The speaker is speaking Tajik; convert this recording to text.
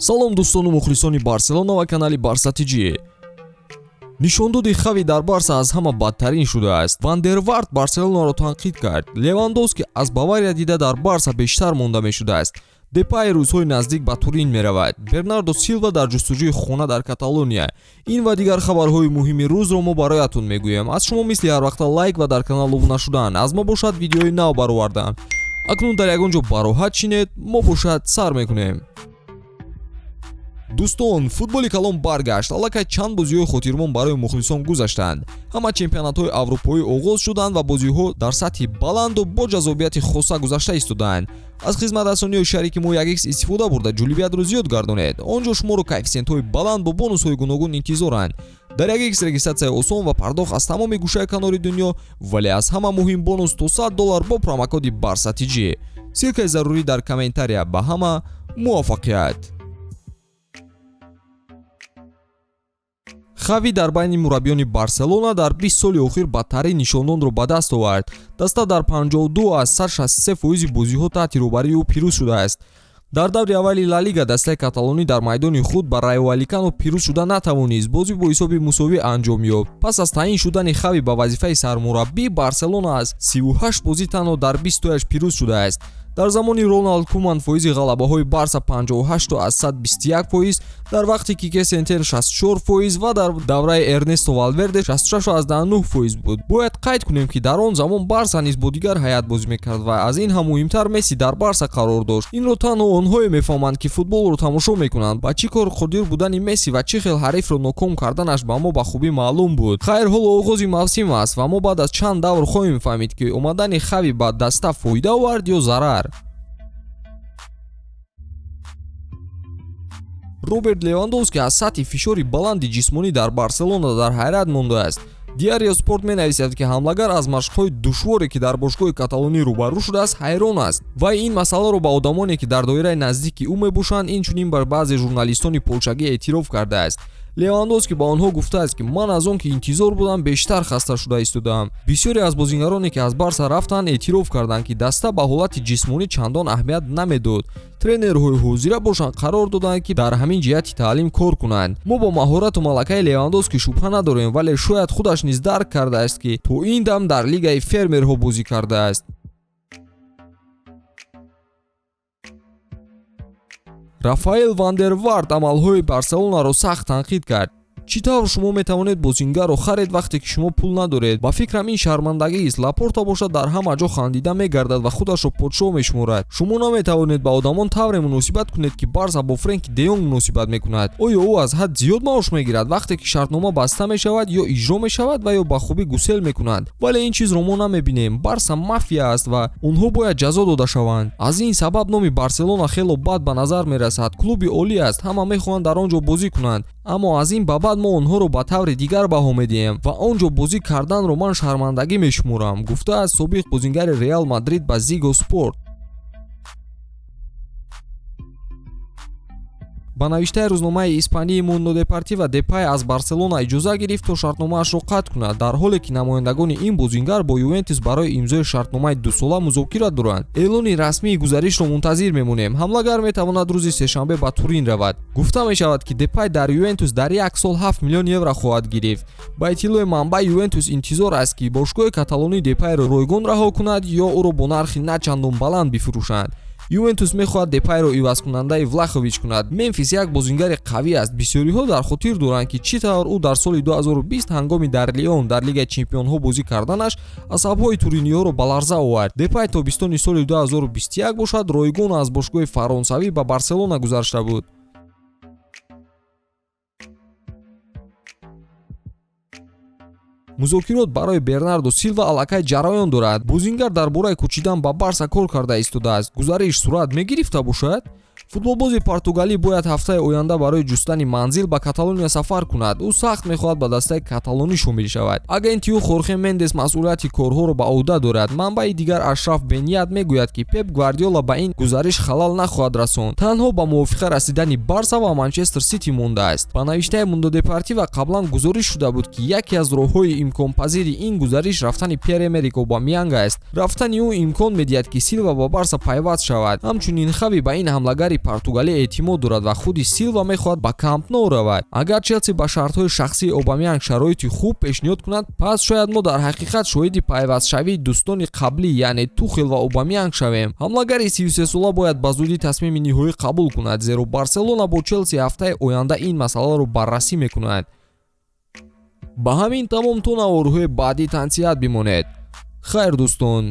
Салом, дӯстону мухлисони Барселона ва канали Барса ТЖ. Нишондоди Хави дар Барса аз ҳама бадтарин шудааст. Вандервард Барселонаро танқид кард. Левандовски аз Бавария дида дар Барса бештар монда мешудааст. Депай рӯзҳои наздик ба Турин меравад. Бернардо Силва дар ҷустуҷӯи хона дар Каталония. Ин ва дигар хабарҳои муҳими рӯзро мо бароятон мегӯем. Аз шумо мисли ҳар вақта лайк ва дар канал обуна шудан, аз мо бошад видеои нав баровардан. Акнун дар ягон ҷо бароҳат шинед, мо бошад сар мекунем. Дӯстон, футболи калон баргашт. Аллакай чанд бозиҳои хотирмон барои мухлисон гузаштанд. Ҳама чемпионатҳои аврупоӣ оғоз шуданд ва бозиҳо дар сатҳи баланду бо ҷаззобияти хоса гузашта истодаанд. Аз хизматрасониҳои шарики мо 1x истифода бурда, ҷолибиятро зиёд гардонед. Он ҷо шуморо коэффисиентҳои баланд бо бонусҳои гуногун интизоранд. Дар 1x регистратсияи осон ва пардохт аз тамоми гӯшаи канори дунё, вале аз ҳама муҳим бонус то $100 бо промокоди Барса ТЖ. Ссылкаи зарурӣ дар комментария. Ба ҳама муваффақият. Хави дар байни мураббиёни Барселона дар 20 соли охир бадтарин нишондонро ба даст овард. Даста дар 52 аз 163 фоизи бозиҳо таҳти роҳбарии ӯ пирӯз шудааст. Дар даври аввали Ла Лига дастаи каталонӣ дар майдони худ ба Райо Валикано пирӯз шуда натавонист. Бозӣ бо ҳисоби мусовӣ анҷом ёфт. Пас аз таъин шудани Хави ба вазифаи сармураббӣ, Барселона аз 38 бозӣ танҳо дар 20 тояш пирӯз шудааст. Дар замони Роналд Куман фоизи ғалабаҳои Барса 58 аз 121 фоиз, дар вақти Кике Сентен 64 фоиз ва дар давраи Эрнесто Валверде 66 аз 9 фоиз буд. Бояд қайд кунем, ки дар он замон Барса низ бо дигар ҳайат бозӣ мекард ва аз ин ҳам муҳимтар, Месси дар Барса қарор дошт. Инро танҳо онҳое мефаҳманд, ки футболро тамошо мекунанд. Ба чӣ кор қодир будани Месси ва чӣ хел ҳарифро ноком карданаш ба мо ба хубӣ маълум буд. Хайр, ҳоло оғози мавсим аст ва мо баъд аз чанд давр хоҳем фаҳмид, ки омадани Хави ба даста фоида овард ё зарар. Роберт Левандовски аз сатҳи фишори баланди ҷисмонӣ дар Барселона дар ҳайрат мондааст. Диарио Спорт менависад, ки ҳамлагар аз машқҳои душворе, ки дар бошгоҳи каталонӣ рӯбарӯ шудааст, ҳайрон аст. Вай ин масъаларо ба одамоне, ки дар доираи наздики ӯ мебошанд, инчунин ба баъзе журналистони полшагӣ эътироф кардааст. Левандовски ба онҳо гуфтааст, ки ман аз он ки интизор будам, бештар хаста шуда истодаам. Бисёре аз бозигароне, ки аз Барса рафтанд, эътироф карданд, ки даста ба ҳолати ҷисмонӣ чандон аҳамият намедод. Тренерҳои ҳозира бошанд, қарор доданд, ки дар ҳамин ҷиҳати таълим кор кунанд. Мо бо маҳорату малакаи Левандовски шубҳа надорем, вале шояд худаш низ дарк кардааст, ки то ин дам дар лигаи фермерҳо бозӣ кардааст. Рафаэл Вандервард амалҳои Барселонаро сахт танқид кард. Чӣ тавр шумо метавонед бозингарро харед, вақте ки шумо пул надоред? Ба фикрам, ин шармандагист. Лапорта бошад, дар ҳама ҷо хандида мегардад ва худашро подшоҳ мешуморад. Шумо наметавонед ба одамон тавре муносибат кунед, ки Барса бо Френки Деёнг муносибат мекунад. Оё ӯ аз ҳад зиёд маош мегирад? Вақте ки шартнома баста мешавад ё иҷро мешавад ва ё ба хубӣ гусел мекунанд, вале ин чизро мо намебинем. Барса мафия аст ва онҳо бояд ҷазо дода шаванд. Аз ин сабаб номи Барселона хело бад ба назар мерасад. Клуби олӣ аст, ҳама мехоҳанд дар он ҷо бозӣ кунанд, аммо аз ин ба баъд мо онҳоро ба таври дигар баҳо медиҳем ва он ҷо бозӣ карданро ман шармандагӣ мешуморам, гуфтааст собиқ бозингари Реал Мадрид ба Зиго Спорт. Ба навиштаи рӯзномаи испании Мундо Депортива, Депай аз Барселона иҷоза гирифт, то шартномаашро қатъ кунад, дар ҳоле ки намояндагони ин бозингар бо Ювентус барои имзои шартномаи дусола музокира доранд. Эълони расмии гузаришро мунтазир мемонем. Ҳамлагар метавонад рӯзи сешанбе ба Турин равад. Гуфта мешавад, ки Депай дар Ювентус дар як сол 7 миллион евро хоҳад гирифт. Ба иттилои манбаъ, Ювентус интизор аст, ки бошгоҳи каталонӣ Депайро ройгон раҳо кунад ё ӯро бо нархи на чандон баланд бифурӯшанд. Ювентус мехоҳад Депайро ивазкунандаи Влахович кунад. Мемфис як бозингари қавӣ аст. Бисёриҳо дар хотир доранд, ки чӣ тавр ӯ дар соли 2020 ҳангоми дар Лион дар Лигаи чемпионҳо бозӣ карданаш асабҳои туриниҳоро ба ларза овард. Депай тобистони соли 2021 бошад, ройгон аз бошгоҳи фаронсавӣ ба Барселона гузашта буд. Музокирот барои Бернардо Силва аллакай ҷараён дорад. Бозингар дар бораи кӯчидан ба Барса кор карда истодааст. Гузариш сурат мегирифта бошад, футболбози португалӣ бояд ҳафтаи оянда барои ҷустани манзил ба Каталония сафар кунад. Ӯ сахт мехоҳад ба дастаи каталонӣ шомил шавад. Агенти ӯ Хорхе Мендес масъулияти корҳоро ба ӯҳда дорад. Манбаи дигар Ашраф Беният мегӯяд, ки Пеп Гвардиола ба ин гузариш халал нахоҳад расонд. Танҳо ба мувофиқа расидани Барса ва Манчестер Сити мондааст. Ба навиштаи Мундо Депортива, қаблан гузориш шуда буд, ки яке аз роҳҳои имконпазири ин гузариш рафтани Пьер Эмерик Обамеянг аст. Рафтани ӯ имкон медиҳад, ки Силва ба Барса пайваст шавад. Ҳамчунин, Хави ба ин ҳамлагари португалӣ эътимод дорад ва худи Силва мехоҳад ба Камп Ноу равад. Агар Челси ба шартҳои шахсии Обамеянг шароити хуб пешниҳод кунад, пас шояд мо дар ҳақиқат шоҳиди пайвастшавии дӯстони қаблӣ, яъне Тухел ва Обамеянг, шавем. Ҳамлагари 33сола бояд ба зудӣ тасмими ниҳоӣ қабул кунад, зеро Барселона бо Челси ҳафтаи оянда ин масъаларо баррасӣ мекунад. Ба ҳамин тамом. То наворҳои баъдӣ тансиҳат бимонед. Хайр, дӯстон.